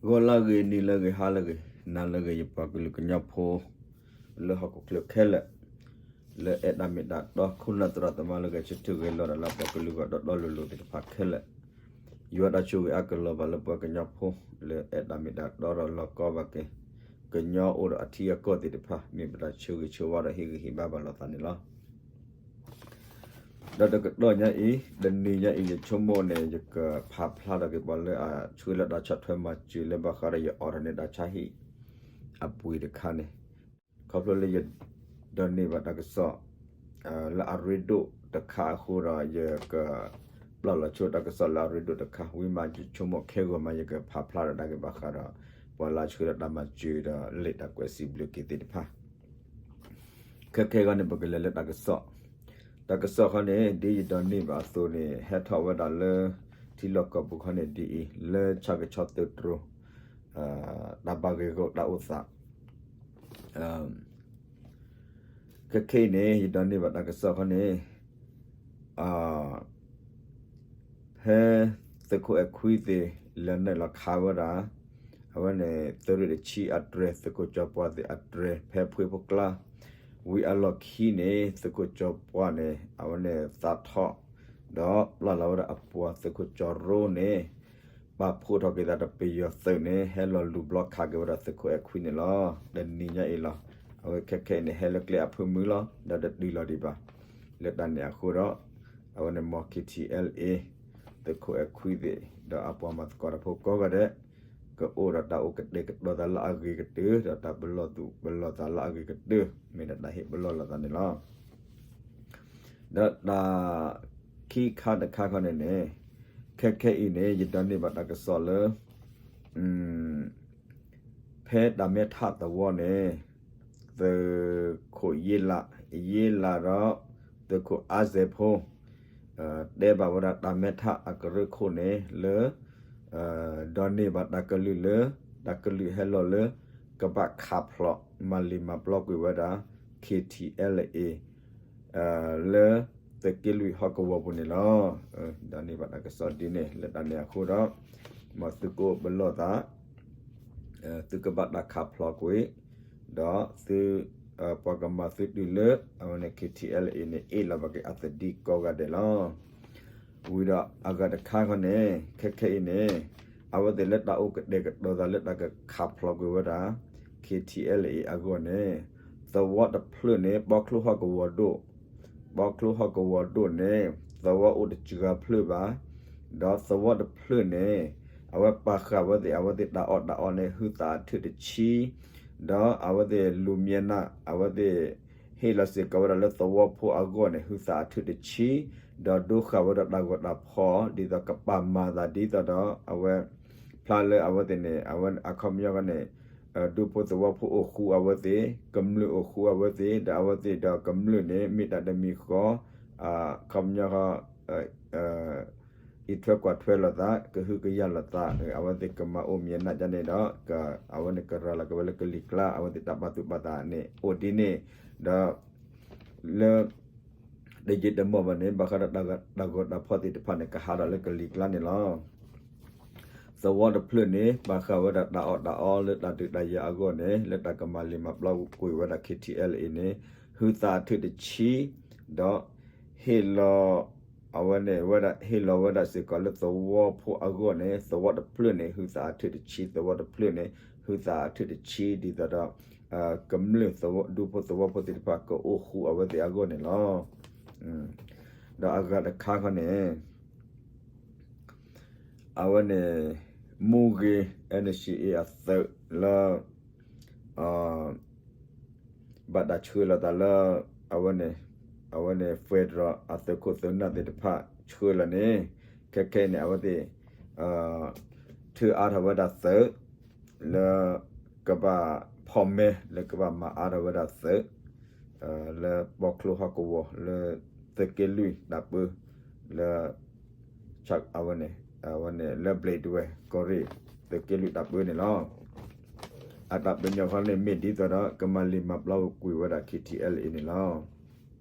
ဂီၤလၢအဂ့ၤ နံၤလၢအဂ့ၤ ဟါလၢအဂ့ၤ နၤလၢအဂ့ၤ ယပှၤကလုာ်ကညီဖိ လၢဟီၣ်ခိၣ်ချၢခဲလၢာ် လၢအဲၣ်တၢ်မ့ၢ်တၢ်တီ ခိၣ်နၢ်သရၣ်သမါလၢအဂဲၤဆၢထၢၣ်ဂဲၤလီၤဒီးလၢပှၤကလုာ်ဂီၢ်ဒီးဒီလိၤလိၤသ့ၣ်တဖၣ်ခဲလၢာ်, ယွၤတၢ်ဆိၣ်ဂ့ၤအါကလီၤဘၣ်လၢပှၤကညီဖိ လၢအဲၣ်တၢ်မ့ၢ်တၢ်တီဒီးလီၤကီဘၣ်က့ၤ ကညီအိၣ်ဒီးအထံအကီၢ်သ့ၣ်တဖၣ် မ့ၢ်ပတၢ်ဆၢဂ့ၤဆၢဝါဒီးဟ့ၣ်ဂံၢ်ဟ့ၣ်ဘါဘၣ်လိာ်သးန့ၣ်လီၤ. ဒီးတကတီၢ်ညါအံၤ တနံၤညါအံၤ ယဆိကမိၣ်န့ၣ် ယကဖးဖျါထီၣ်က့ၤပှၤလၢအဆှၢလၢ တၢ်ဆီၣ်ထွဲမၤစၢၤလၢဘၣ်ဃးဒီးယအိးထီၣ်န့ၢ်တၢ်ဆါဟံၣ်အပှ့ၤတခါန့ၣ်, ခီဖျိလၢယဒိးန့ၢ်ဘၣ်တၢ်ကစီၣ် လၢအရ့ဒိၣ်တခါအဃိဒီး ယကပျၢ်လီၤဆိတၢ်ကစီၣ်လၢအရ့ဒိၣ်တခါ ဝံၤမး ယဆိကမိၣ်ခဲဂီၤမး ယကဖးဖျါထီၣ်ဒၣ်က့ၤဘၣ်ဃးဒီး ပှၤလၢအဆှၢလၢတၢ်မၤစၢၤဒီးလံာ်တၢ်ကွဲးစံးဘျုးက့ၤသ့ၣ်တဖၣ် ခဲခဲအံၤန့ၣ် ပကလဲၤလၢတၢ်ကစီၣ်, တၢ်ကစီၣ်ခီန့ၣ် ဒ်ယဒိးန့ၢ်ဘၣ်အသိးန့ၣ် ဟဲထီၣ်ဝဲဒၣ်လၢ ထံလီၢ်ကီၢ်ပူၤခီန့ၣ်ဒ်အံၤ လၢဆၣ်ကဆီသုးတြိၤ တၢ်ဘၣ်ဂ့ၢ်ဂီၢ်တၢ်အိၣ်သး ခဲခဲအံၤန့ၣ် ယဒိးန့ၢ်ဘၣ်တၢ်ကစီၣ်ခီန့ၣ် ဖဲသုးခိၣ်အဲၣ်ခွံသ့ၣ် လဲၤနုာ်လီၤခးဝဲဒၣ် အဝဲန့ၣ် သုးရ့ၣ်တဆံအတြဲၤ သုးခိၣ်ကၠီပှၢ်သ့ၣ်အတြဲၤ ဖဲဖှ့ဖိကျါ, ဝံၤအလီၢ်ခံန့ၣ် သုးခိၣ်ကၠီပှၢ်န့ၣ် အဝဲန့ၣ်သးထီၣ် ဒီးပျၢ်လီၤဝဲဒၣ်အပှၤသုးခိၣ်ကၠီရိန့ၣ် ပာ်ဖှိၣ်ထီၣ်က့ၤသးတပယီၤသုးန့ၣ် ဟဲလီၤလူၤဘျီခးက့ၤဝဲဒၣ်သုးခိၣ်အဲၣ်ခွံန့ၣ်လီၤ. တနံၤညါအံၤလီၤ. အဝဲခဲခဲအံၤန့ၣ် ဟဲလၢကျဲအဖၢမုၢ်လီၤ. ဒီးတတုၤလီၤဒံးဘၣ် လၢတၢ်န့ၣ်အဃိဒီး အဝဲန့ၣ်မ် KTLA သုးခိၣ်အဲၣ်ခွံသ့ၣ် ဒီးအပှၤမၤသကိးတၢ်ဖိကိးဂၤဒဲး ကအိၣ်ဒီးတၢ်အိၣ်ကတဲာ်ကတီၤသးလၢအဂ့ၤကတၢၢ် ဒီးတၢ်ပလီၢ်သူၣ်ပလီၢ်သးလၢအဂ့ၤကတၢၢ် မ့ၢ်ဒၣ်တၢ်ဟ့ၣ်ပလီၢ်လိာ်သးန့ၣ်လီၤ. ဒီးတၢ်ခံခါတခါခီန့ၣ်န့ၣ် ခဲခဲအံၤန့ၣ် ယဒိးန့ၢ်ဘၣ်တၢ်ကစီၣ်လၢ ဖဲတၢ်မဲထးသဝီန့ၣ် သုးခိၣ်ယ့လး, ယ့လးဒီး သုးခိၣ်အါစဲးဖိ တဲဘၣ်ဝဲဒၣ်တၢ်မဲထးအကရၢခိၣ်န့ၣ်လၢ ဒိးန့ၢ်ဘၣ်တၢ်ကလုၢ်လၢ တၢ်ကလုၢ်ဟဲလီၤလၢ ကဘၣ်ခးဖျိး မၤလံၤမၤပျီကွံာ်ဝဲဒၣ် KTLA လၢသုးက့လွံၢ်ဟီၣ်ကဝီၤပူၤန့ၣ်လီၤ. ဒိးန့ၢ်ဘၣ်တၢ်ကစီၣ်ဒ်န့ၣ် လၢတၢ်န့ၣ်အဃိဒီး မ်သုကအိၣ်ပလီၢ်သး သုကဘၣ်တၢ်ခးဖျိးကွံာ် ဒီးသု ပှၤကမၤသုတုၤလၢ အဝဲန့ၣ် KTLA န့ၣ် အ့ၣ်လီၤဘၣ်က့ၤအသဒံကိးဂၤဒဲးလီၤ. ဝံၤဒီးအဂၤတခါခီန့ၣ် ခဲခဲအံၤန့ၣ် အဝဲသ့ၣ်လၢတၢ်အိၣ်ကတဲာ်ကတီၤသးလၢတၢ်ကခးဖျိးကွံာ်ဝဲဒၣ် KTLA အဂီၢ်န့ၣ် သဝီတဖျၢၣ်န့ၣ် ပီချိၣ်ဟီၣ်ကဝီၤဒိၣ် ပီချိၣ်ဟီၣ်ကဝီၤဒိၣ်န့ၣ် သဝီအိၣ်တစှၤဖျၢၣ်ဘၣ်, ဒီးသဝီတဖျၢၣ်န့ၣ် အဝဲပာ်ဃာ်ဝဲသ့ၣ် အဝဲသ့ၣ်တၢ်အီၣ်တၢ်အီန့ၣ် ဟုသးအထုးတဆံ, ဒီးအဝဲသ့ၣ်လူၤမၠဲနး အဝဲသ့ၣ် ဟ့ၣ်လီၤစ့ၢ်ကီးဝဲဒၣ်လၢသဝီဖိအဂီၢ်န့ၣ် ဟုသးအထုးတဆံ, ဒီးဒိဃာ်ဝဲဒၣ်တၢ်ဂီၤတၢ်ဖီၣ် ဒ်သိးကပာ်မၤသးဒ်သိးဒီး အဝဲ ဖျါလၢအဝဲသ့ၣ်န့ၣ် အဝဲအခီပညီန့ၣ် ဒူဖိသဝီဖိအိၣ်ဃူအဝဲသ့ၣ်, ကမျၢၢ်အိၣ်ဃူအဝဲသ့ၣ်, ဒီးအဝဲသ့ၣ်ဒီးကမျၢၢ်န့ၣ် မ့ၢ်တၢ်တမံၤဃီ အခီပညီ အံးထွဲကွၢ်ထွဲလိာ်သး ကဟုကယာ်လိာ်သး အဝဲသ့ၣ်ကမၤအိၣ်မၠဲနးဒ်န့ၣ်ဒီး အဝဲန့ၣ်ကရၤလီၤက့ၤဝဲလၢကလံၤကျါ အဝဲသ့ၣ်တၢ်ပာ်သူၣ်ပာ်သးန့ၣ် အိၣ်ဒ်န့ၣ် ဒီး လၢ တယံာ်တမီၢ်ဘၣ်န့ၣ် ဘၣ်ဃးဒီးတၢ်ဂီၤတၢ်ဖီၣ်သ့ၣ်တဖၣ်န့ၣ် ကဟးထီၣ်လၢကလံၤကျါန့ၣ်လီၤ. သဝီတဖျၢၣ်န့ၣ် ပာ်ဃာ်ဝဲဒၣ်တၢ်အီၣ်တၢ်အီလၢတၢ်ဒုးတၢ်ယၤအဂီၢ်န့ၣ် လၢတၢ်ကမၤလံၤမၤပျီကွံာ်ဝဲဒၣ် KTLA န့ၣ် ဟုသးအထုးတဆံ, ဒီး ဟ့ၣ်လီၤ အဝဲန့ၣ်ဝဲဒၣ် ဟ့ၣ်လီၤဝဲဒၣ်စ့ၢ်ကီးလၢသဝီဖိအဂီၢ်န့ၣ် သဝီတဖျၢၣ်န့ၣ် ဟုသးအထုးတဆံ သဝီတဖျၢၣ်န့ၣ် ဟုသးအထုးတဆံ ဒ်သိးဒီး ကမျၢၢ်ဒူဖိသဝီဖိသ့ၣ်တဖၣ် ကအိၣ်ဃူအဝဲသ့ၣ်အဂီၢ်န့ၣ်လီၤ. ဒီးအဂၤတခါခီန့ၣ် အဝဲန့ၣ် မူဂ့ၤ NCA အသုးလၢ ဘၣ်တၢ်ဆှၢလီၤသးလၢ အဝဲန့ၣ် အဝဲန့ၣ် federal အသုးခိၣ်သုးနၢ်သ့ၣ်တဖၣ်ဆှၢလီၤန့ၣ် ခဲခဲအံၤန့ၣ် အဝဲသ့ၣ် ထုးအါထီၣ်ဝဲဒၣ်သုး လၢ ကဘၣ်ဖီၣ်မဲ လၢကဘၣ်မၤအါထီၣ်ဝဲဒၣ်သုး လၢပီချိၣ်ဟီၣ်ကဝီၤ လၢသုးက့လွံၢ်တၢ်ပၢ လၢ အဝဲန့ၣ် အဝဲန့ၣ်လၢ ဘျ့းဒဝဲၢ် ကီၢ်ရ့ၣ် သုးက့လွံၢ်တၢ်ပၢန့ၣ်လီၤ. အတၢ်ပညိၣ်ခီန့ၣ်မ့ၢ်ဒ်သိးဒီး ကမၤလံၤမၤပျီကွံာ်ဝဲဒၣ် KTLA အံၤန့ၣ်လီၤ.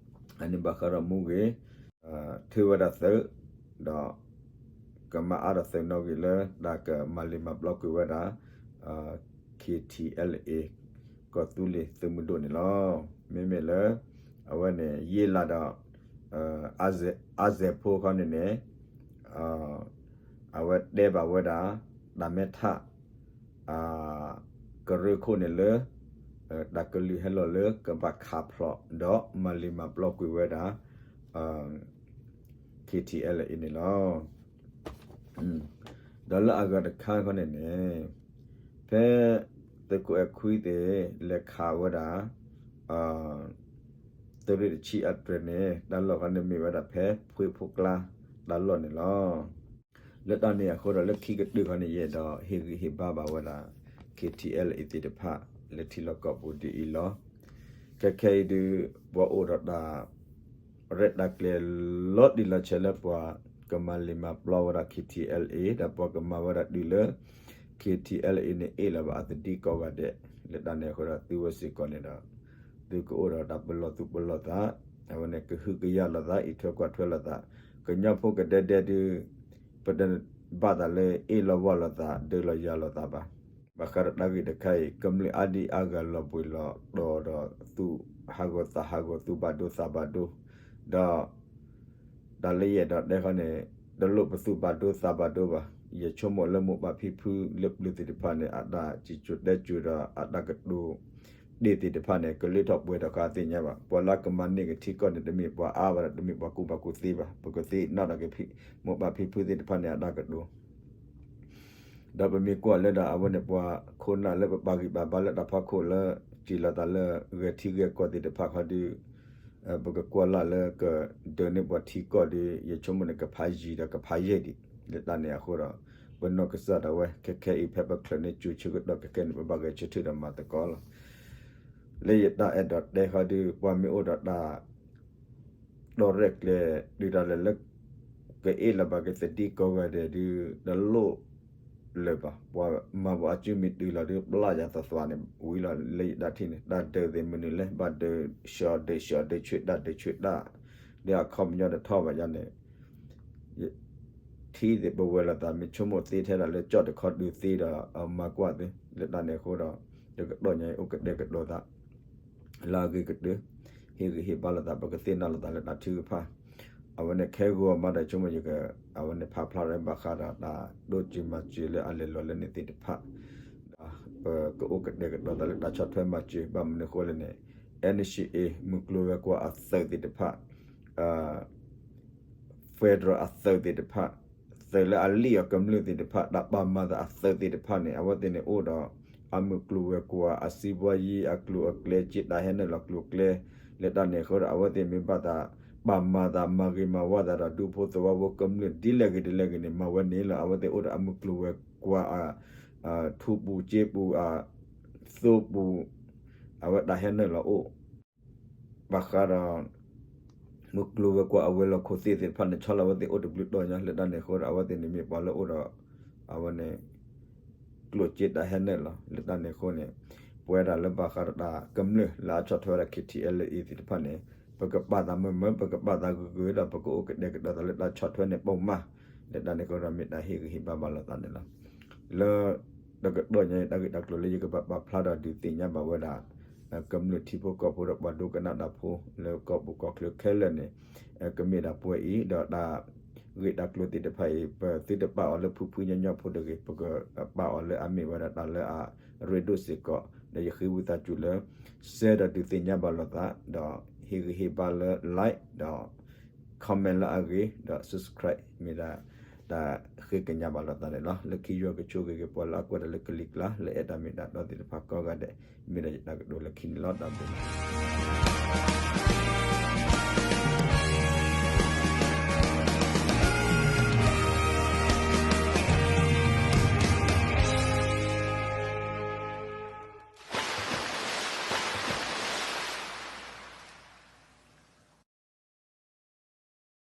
အန့ၣ်ဘၣ်ဃးဒီးမူဂ့ၤ ထုးဝဲဒၣ်သုး ဒီး ကမၤအါထီၣ်သုးနီၣ်ဂံၢ်လၢတၢ်ကမၤလံၤမၤပျီကွံာ်ဝဲဒၣ် KTLA ကီၢ်သူလ့ၤသုးမုၢ်ဒိၣ်န့ၣ်လီၤ. မ့မ့ၢ်လၢ အဝဲန့ၣ် ယ့လးဒီး အါစဲးဖိခီန့ၣ်န့ၣ် အဝဲတဲဘၣ်ဝဲဒၣ် တၢ်မဲထး ကရၢခိၣ်န့ၣ်လၢ တၢ်ကလုၢ်ဟဲလီၤလၢကဘၣ်ခးဖျိး ဒီးမၤလံၤမၤပျီကွံာ်ဝဲဒၣ် KTLA အံၤန့ၣ်လီၤ. ဒီးလၢအဂၤတခါခီန့ၣ်န့ၣ် ဖဲသုးခိၣ်အဲၣ်ခွံသ့ၣ် လဲၤခးဝဲဒၣ် သုးရ့ၣ်တဆံအတြဲၤန့ၣ် တၢ်လီၢ်ခီန့ၣ်မ့ၢ်ဝဲဒၣ်ဖဲ ဖှ့ဖိကျါတၢ်လီၢ်န့ၣ်လီၤ. လၢတၢ်န့ၣ်အဃိဒီး လၢခံကတၢၢ်ခီန့ၣ် ယအဲၣ်ဒိးဟ့ၣ်ဂံၢ်ဟ့ၣ်ဘါဘၣ်ဝဲဒၣ် KTLA သ့ၣ်တဖၣ် လၢထံလီၢ်ကီၢ်ပူၤဒ်အံၤလီၤ. ခဲခဲအံၤဒုး ပှၤအိၣ်ဒီးတၢ် ရဲၣ်တၢ်ကျဲၤလီၤတံၢ်လီၤဆဲးလၢပှၤကမၤလံၤမၤပျီဝဲဒၣ် KTLA ဒီးပှၤကမၤဝဲဒၣ်တုၤလၢ KTLA အံၤန့ၣ် အ့ၣ်လီၤဘၣ်အသဒံကိးဂၤဒဲး, လၢတၢ်န့ၣ်အဃိဒီး သုဝဲစ့ၢ်ကီးန့ၣ်ဒီး သုကအိၣ်ဒီးတၢ်ပလီၢ်သူၣ်ပလီၢ်သး, အဝဲန့ၣ် ကဟုကယာ်လိာ်သး, အံးထွဲကွၢ်ထွဲလိာ်သး, ကညီဖိကဒဲဒဲဒုး ပတဘၣ်သးလၢအ့ၣ်လိာ်ဝီလိာ်သး ဒုးလိာ်ယၤလိာ်သးဘၣ်. ဘၣ်ဃးဒီးတၢ်ဂ့ၢ်တခါအံၤ ကမျၢၢ်အါဒံအါဂၤလီၤဘှံးလီၤတီၤဒီးသူၣ်ဟးဂီၤသးဟးဂီၤ သူၣ်ဘၣ်ဒိသးဘၣ်ဒိ, ဒီး တၢ်လၢယအဲၣ်ဒိးတဲခီန့ၣ် တလိၣ်ပသူၣ်ဘၣ်ဒိသးဘၣ်ဒိဘၣ်. ယဆိကမိၣ်လၢမိၢ်ပၢ်ဖံဖုလၢပျၢၤသ့ၣ်တဖၣ်န့ၣ် အတၢ်စံၣ်စိၤတဲစိၤဒီးအတၢ်ကတိၤဒ့ၣ်သ့ၣ်တဖၣ်န့ၣ် ကလၢထီၣ်ပှဲၤထီၣ်ဃာ်သ့ၣ်ညါဘၣ်. ပှၤလၢကမၤန့ၢ်က့ၤထံကီၢ်န့ၣ် တမ့ၢ်ပှၤအါဘၣ်ဒီး တမ့ၢ်ပှၤကူၣ်ဘၣ်ကူၣ်သ့ဘၣ်. ပကသ့ၣ်နီၣ်ထီၣ်က့ၤ မိၢ်ပၢ်ဖံဖုသ့ၣ်တဖၣ်န့ၣ် အတၢ်ကတိၤ ဒီးပမ့ၢ်ကွၢ်လၢဒီး အဝဲန့ၣ်ပှၤခိၣ်နၢ်လၢပပာ်ဂံၢ်ပာ်ဘါလၢတၢ်ဖီခိၣ်လၢ စံၣ်လီၤသးလၢဂဲၤထံဂဲၤကီၢ်သ့ၣ်တဖၣ်ခီဒုး ပကကွၢ်လၢ်လၢကဒုးန့ၢ်ပှၤထံကီၢ်ဒီး ယဆိကမိၣ်န့ၣ် ကဖးယံာ်ဒီးကဖးယံာ်ဒံး. လၢတၢ်န့ၣ်အဃိဒီး ပနီၢ်ကစၢ်ဒၣ်ဝဲ ခဲခဲအံၤဖဲပချုးန့ၢ်စူၤဆၢကတီၢ်ခဲခဲန့ၣ် ပဘၣ်ဂဲၤဆၢထၢၣ်ဒီးမၤသကိးလီၤ. လၢယတၢ်အဲၣ်ဒိးတဲခီဒုး ပှၤမ့ၢ်အိၣ်ဒီးတၢ် တီၢ်ရဲၣ်ကျဲၤဒုးတၢ်လဲာ်လၢ ကအ့ၣ်လိာ်ဘၣ်က့ၤသဒံကိးဂၤဒဲးဒုး တလိၣ်လၢၤဘၣ်. ပှၤမၤပှၤအစုမ့ၢ်တုၤလီၤဒုး ပျၢ်ယၤသးသွးန့ၣ် ဝံၤလီၤ. လၢယတၢ်ထံၣ်န့ၣ် တၢ်ဒုးသ့ၣ်မနုၤလဲၣ် ဘၣ်ဒုးဆှီဒုးဆှီဒုးဆူၣ်တၢ်ဒုးဆူၣ်တၢ် ဒ်အခီပညီတထီၣ်ဘၣ်ယၤန့ၣ် ထံသ့ၣ်ပဝဲၤလိာ်သး မ့ၢ်ဆိကမိၣ်သ့ထဲဒၣ်လၢကၠီၣ်တခီဒုးသ့ဒီး မၤကွၢ်သ့ လၢတၢ်န့ၣ်အဃိဒီး တကတီၢ်ညါအံၤအိၣ်ကတဲာ်ကတီၤသး လၢအဂ့ၤကတၢၢ် ဟ့ၣ်ဂံၢ်ဟ့ၣ်ဘါလိာ်သး ပကသ့ၣ်နီၣ်လိာ်သးလၢတၢ်ထုကဖၣ် အဝဲန့ၣ်ခဲဂီၤမးဒီးဆိကမိၣ်ယက အဝဲန့ၣ်ဖးဖျါထီၣ်ဘၣ်ဃးဒီးတၢ်တိစၢၤမၤစၢၤလၢအလဲၤလီၤလၢန့ၣ်သ့ၣ်တဖၣ် ဒီးပကအိၣ်ကတဲာ်ကတီၤသးလၢတၢ်ဆီၣ်ထွဲမၤစၢၤ ဘၣ်မနုၤအဃိလဲၣ်န့ၣ် NCA မုၢ်ကျိၤဝဲၤကွာ်အသုးသ့ၣ်တဖၣ် federal အသုးသ့ၣ်တဖၣ် သုးလၢအလံၣ်အီၤကမျၢၢ်သ့ၣ်တဖၣ် တၢ်ပာ်မၤသးအသုးသ့ၣ်တဖၣ်န့ၣ် အဝဲသ့ၣ်န့ၣ်အိၣ်ဒီး အမုၢ်ကျိၤဝဲၤကွာ် အစံးဘှီယံၤ အကျိၤအကျဲ က့တၢ်ဟဲနုာ်လီၤကျိၤကျဲ လၢတၢ်န့ၣ်အဃိဒီး အဝဲသ့ၣ်မ့ၢ်ဘၣ်သး ပာ်မၤသးမၤဂ့ၤမၤဝါသးဒီး ဒူဖိသဝီဖိကမျၢၢ်ဒ်လဲၣ်ဂ့ၤဒ်လဲၣ်ဂ့ၤန့ၣ် မၤဝဲန့ၣ်လီၤ. အဝဲသ့ၣ်အိၣ်ဒီးအမုၢ်ကျိၤဝဲၤကွာ် ထူပူၤစ့ပူၤ အသိပူၤ အဝဲတၢ်ဟဲနုာ်လီၤအိၣ် ဘၣ်ဃးဒီး မုၢ်ကျိၤဝဲၤကွာ်အဝဲၤလီၢ်ခိၣ်သ့ၣ်သ့ၣ်တဖၣ်န့ၣ် ဆီလီၤအဝဲသ့ၣ်အိၣ်တဘျုးတီၤညါ လၢတၢ်န့ၣ်အဃိဒီး အဝဲသ့ၣ်န့ၣ်မ့ၢ်ပှၤလၢအိၣ်ဒီး အဝဲန့ၣ် ကျိၣ်စ့တၢ်ဟဲနုာ်လီၤ လၢတၢ်န့ၣ်အဃိန့ၣ် ပဝဲဒၣ်လၢဘၣ်ဃးဒီးတၢ်ကမျၢၢ်လၢအဆီၣ်ထွဲဝဲဒၣ် KTLA သ့ၣ်တဖၣ်န့ၣ် ပကပာ်သးမုာ်မုာ် ပကပာ်သးဂုာ်ဂုာ်ဒီး ပကအိၣ်ကတဲာ်ကတီၤသးလၢတၢ်ဆီၣ်ထွဲန့ၣ်ပိာ်မး လၢတၢ်န့ၣ်အဃိဒီး မ့ၢ်တၢ်ဟ့ၣ်ဂံၢ်ဟ့ၣ်ဘါဘၣ်လိာ်သးန့ၣ်လီၤ. လၢ တကတီၢ်ညါအံၤ တၢ်ဂ့ၢ်တၢ်ကျိၤလၢယကဘၣ်ပာ်ဖျါဒီးဒုးသ့ၣ်ညါဘၣ်ဝဲဒၣ် ကမျၢၢ်ထံဖိကီၢ်ဖိဒီးပှၤဒိကနၣ်တၢ်ဖိ လၢကီၢ်ပူၤကီၢ်ချၢခဲလၢာ်န့ၣ် ကမ့ၢ်ဒၣ်ပှဲၤအံၤ ဒီးတၢ်ဂ့ၢ်တၢ်ကျိၤသ့ၣ်တဖၣ်အံၤ ပသုတပာ်အီၤလၢဖုဖုညီညီဖိတဂ့ၤ ပကပာ်အီၤလၢအမ့ၢ်ဝဲဒၣ်တၢ်လၢအရ့ဒိၣ်စ့ၢ်ကီး ဒီးယဃ့ဝံသးစူၤလၢ share ဒီးဒုးသ့ၣ်ညါဘၣ်လိာ်သး ဒီးဟ့ၣ်ဂံၢ်ဟ့ၣ်ဘါလၢ like ဒီး comment လၢအဂ့ၤ ဒီး subscribe မ့ၢ်ဒၣ် တၢ်ဃ့ကညးဘၣ်လိာ်သးန့ၣ်လီၤ. လၢခံယွၤကဆိၣ်ဂ့ၤက့ၤပှၤလၢအကွၢ်တၢ်လၢကလံၤကျါ လၢအဲၣ်တၢ်မ့ၢ်တၢ်တီသ့ၣ်တဖၣ်ကိးဂၤဒဲး မ့ၢ်ဒၣ်ယတၢ်ကတိၤလၢခံန့ၣ်လီၤ. တၢ်ဘျုး